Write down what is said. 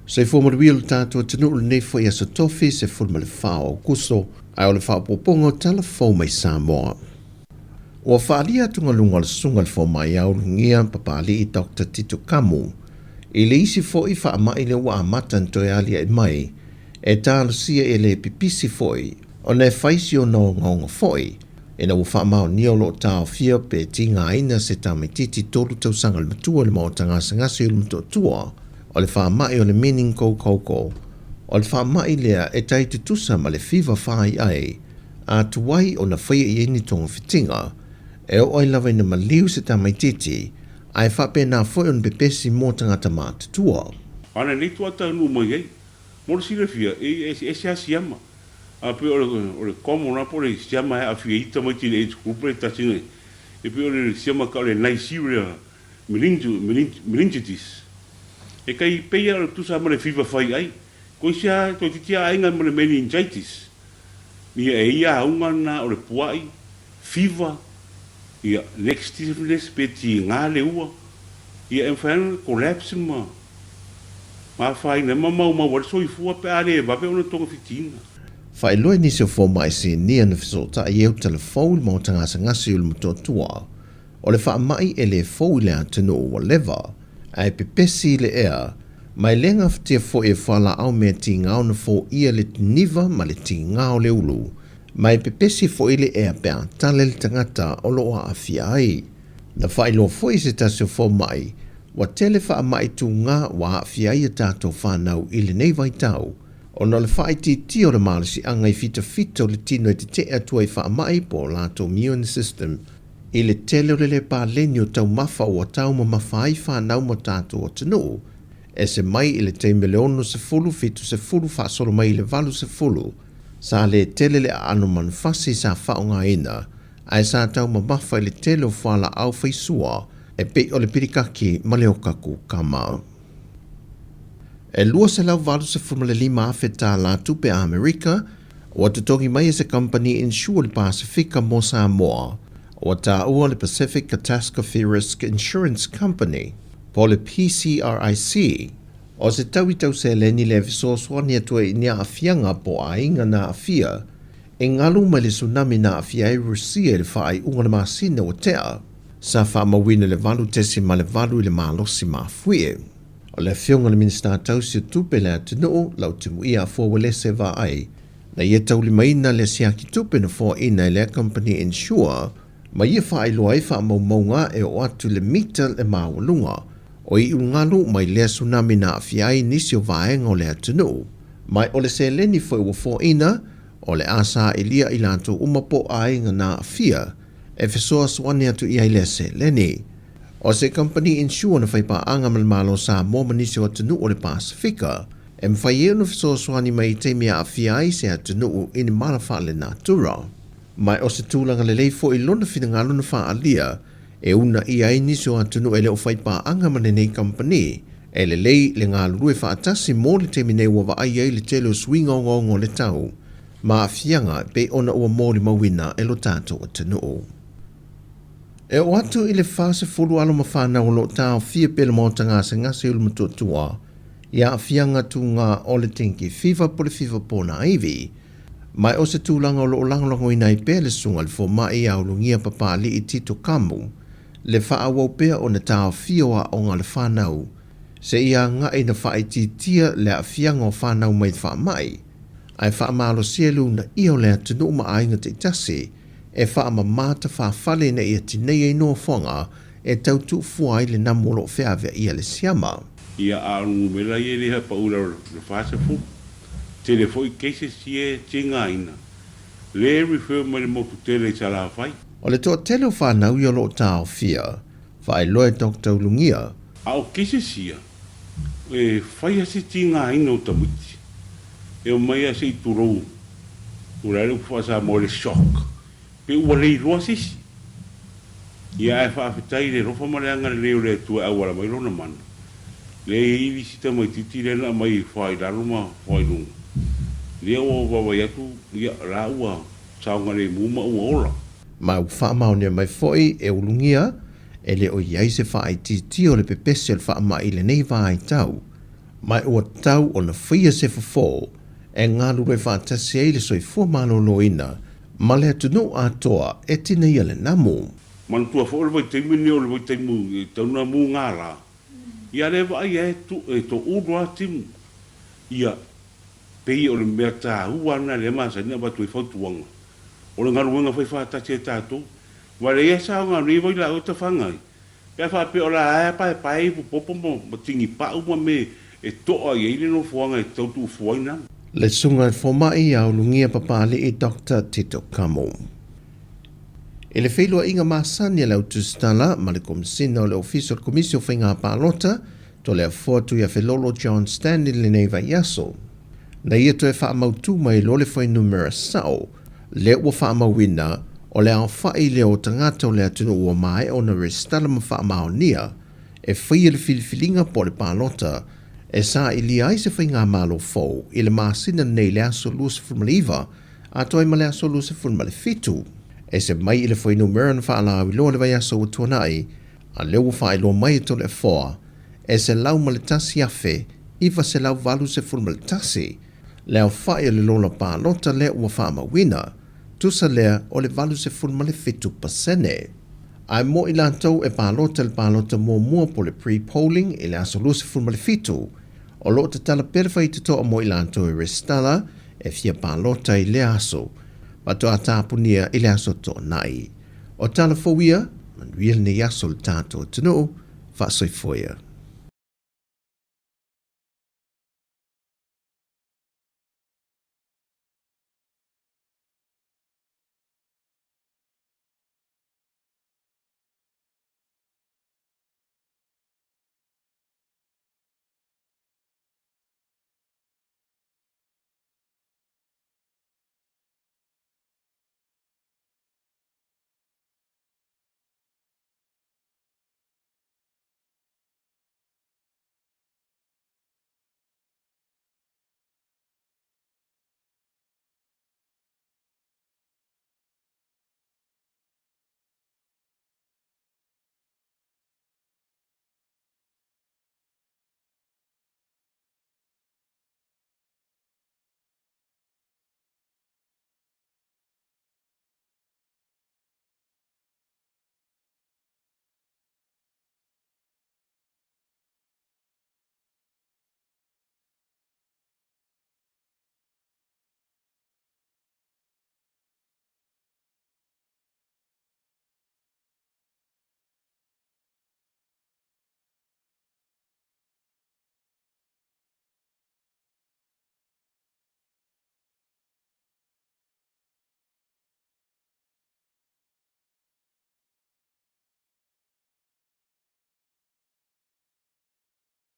Soifua manuia lo tatou atunuu i lenei foi aso Tofi 14 o Aokuso, ae o le faaopoopoga o tala fou mai Samoa. Ua faaalia atugaluga o le Susuga i le Fomai Aulugia Papalii Doctor Tito Kamu i le isi foi faamai lea ua amata ona toe aliae mai e talosia e le pipisi foi ona e fai si ona ogaoga foi ina ua faamaonia o lo o taofia pe tigaina se tamaitiiti 3 tausaga le matua i le maota gasegase o le Motootua o le faamai o le meningococcal. O le faamai lea e tai tutusa ma le fiva fāiai a tuai ona faia i ai ni togafitiga e oo ai lava ina maliu se tamaitiiti ae faapena foi ona pepesi mo tagata matutua. A na nei tuataunuu mai ai. Mo le silafia, e eseese lava siama. A pei o le common lava po o le siama e aafia ai tamaiti i le age group lea e tasi nei, e pei o le siama tau o le Neisseria meningitis. E tai pei lava o le tusa ma le fiva fai ai. Koe isi lava, toeitiiti lava aiga ma le meningitis. Ia e ia auga lena o le pua'i, fiva, ia neck stiffness pe tiga le ua, ia e mafai lava ona collapse ma afaina ai ma maumau ai le soifua pe a le vave ona togafitiina. Faailoa i nisi o fomai sinia na fesootai ai o tala fou i le maota gasegase o le Motootua. O le faamai e le fou i le atunuu ua leva, ae pepesi i le ea, ma e le gafatia foi e fualaau mea tiga ona foia le niva ma le tiga o le ulu, ma e pepesi foi le ea pe a tale le tagata o lo o aafia ai. Na faailoa foi e se tasi o fomai, ua tele faamai tuga ua aafia ai a tatou fanau i lenei vaitau, ona o le faaitiitia o le malosiaga i fitafita o le tino e tetee atu ai i faamai po o latou immune system i le tele o le lē paleni o taumafa ua taumamafa ai fanau ma tatou atunuu, ese mai i le taimi o le 60, 70 faasolo mai i le 80, sa lē tele le aano manufasi sa faaaogaina ae sa taumamafa i le tele o fualaau faisua e pei o le pilikaki ma le oka kukama. E $285,000 tālā tupe a Amerika ua totogi mai e se kamupani insure le Pasefika mo Samoa. Ua taua le Pacific Catastrophe Risk Insurance Company, po o le PCRIC, o se taui tau seleni lea e fesoasoani atu ai i ni aafiaga po o aiga na aafia e galu mai le tsunami na aafia ai Rusia i le faaiuga o le masina ua tea. Sa faamauina le 8.8 i le malosi mafuie. O le afioga i le Minisita tausi o Tupe le atunuu, Lautimuia Afua Uelese Vaai, na ia taulimaina le siaki tupe na foaina e lea kamupani insure ma ia faailoa ai faamaumauga e oo atu i le mita le maualuga o iugalu mai lea tsunami na aafia ai nisi o vaega o le atunuu. Ma o le seleni foi ua foaina, o le a sailia i latou uma po o aiga na aafia e fesoasoani atu i ai lea seleni. O se kamupani insure na faipaaga ma le Malo o Samoa ma nisi o atunuu o le Pasefika, e mafai ai ona fesoasoani mai i taimi e aafia ai se atunuu i ni mala faalenatura. Ma o se tulaga lelei foi lona finagalo na faaalia e uunaia ai nisi o atunuu e le o faipaaga ma lenei kamupani, e lelei le galulue faatasi mo le taimi nei ua vaai ai le tele o suiga ogaoga o le tau ma aafiaga e pei ona ua molimauina e lo tatou atunuu. E oo atu i le 40 alo ma fanau o lo o taofia pea le maota gasegase o le Motootua i aafiaga tuga o le dengue fever po o le fiva ponaivi. Ma o se tulaga o lo o lagolagoina ai pea le susuga i le fomai ia Ulugia Papalii Tito Kamu le faaauau pea ona taofia o aoga a le fanau seia agai ina faaitiitia le aafiaga o fanau mai le faamai ae faamalosia le uunaia o le atunuu ma aiga taitasi e faamama tafafale ina ia tinei ai nofoaga e tau tuufua ai le namu o lo o feaveaia le siama. Ia, a o le numera ia e le pau i lalo o le 40. Tele foi cases ia e tigaina, lea e refer mai le motu tele i Salafai. O le toatele o fanau ia o lo o taofia, faailoa e Doctor Ulugia. A o cases ia, e fai lava se tigaina o tamaiti, e omai lava se i tulou, o le a le upu faa-Samoa i le shock, pe ua le iloa se isi. Ia ae faafetai i le alofa ma le agalelei o le Atua e auala mai Lona mana. Lea e i ai le isi tamaitiiti lea na aumai foa i lalo ma foa i luga. Lea ua vaavaai atu, ia, la ua saogalemu ma ua ola. Ma ua faamaonia mai foi e Ulugia, e le o i ai se faaitiitia o le pepesi o le faamai i lenei vaitau. Ma ua tatau ona faia se fofo e galulue faatasi ai le soifua maloloina ma le atunuu atoa e tineia le namu. Manatua foi o le vaitaimi lenei o le vaitaimi e tatau ona mugala, ia lea e vaai ai e toulu lava timu. Ia, pei o le mea taua lena lea e masani ona avatu ai fautuaga, o le galuega fai faatasi a tatou. Aua o lea e saoga nei vailaau e tafaga ai, Pe a faapea o la e paepae ivupopo ma tigipau ma me e to'a i ai le nofoaga e tatau tuufuaina ana. Le Susuga i le Fomai ia Ulugia Papalii Doctor Tito Kamu. I le feiloaiga masani a le Autusitala ma le Komesina o le Ofisa o le Komisi o Faiga Palota, Toleafoa Tuiafelolo John Stanley lenei vaiaso, na ia toe faamautu mai loa le fuainumera sao lea ua faamauina o le aofai lea o tagata o le atunuu ua maea ona resitala ma faamaonia e faia le filifiliga po o le palota e sailia ai se faigamalo fou i le masina nei i le aso 29 atoa ai ma le aso 27. Ese mai i le fuainumera na faalauiloa i le vaiaso ua tuanai, a lea ua faailoa mai e Toleafoa e 101,981 le aofai o le lola palota lea ua faamauina, tusa lea o le 87%. Ae mo i latou e palota i le palota muamua po o le pre-polling i le aso 27, o lo o tatala pea le faitotoa mo i latou e resitala e fia palota i lea aso, faatoa tapunia i le aso Toonai. O tala fou ia, manuia lenei aso i le tatou atunuu, faasoifua ia.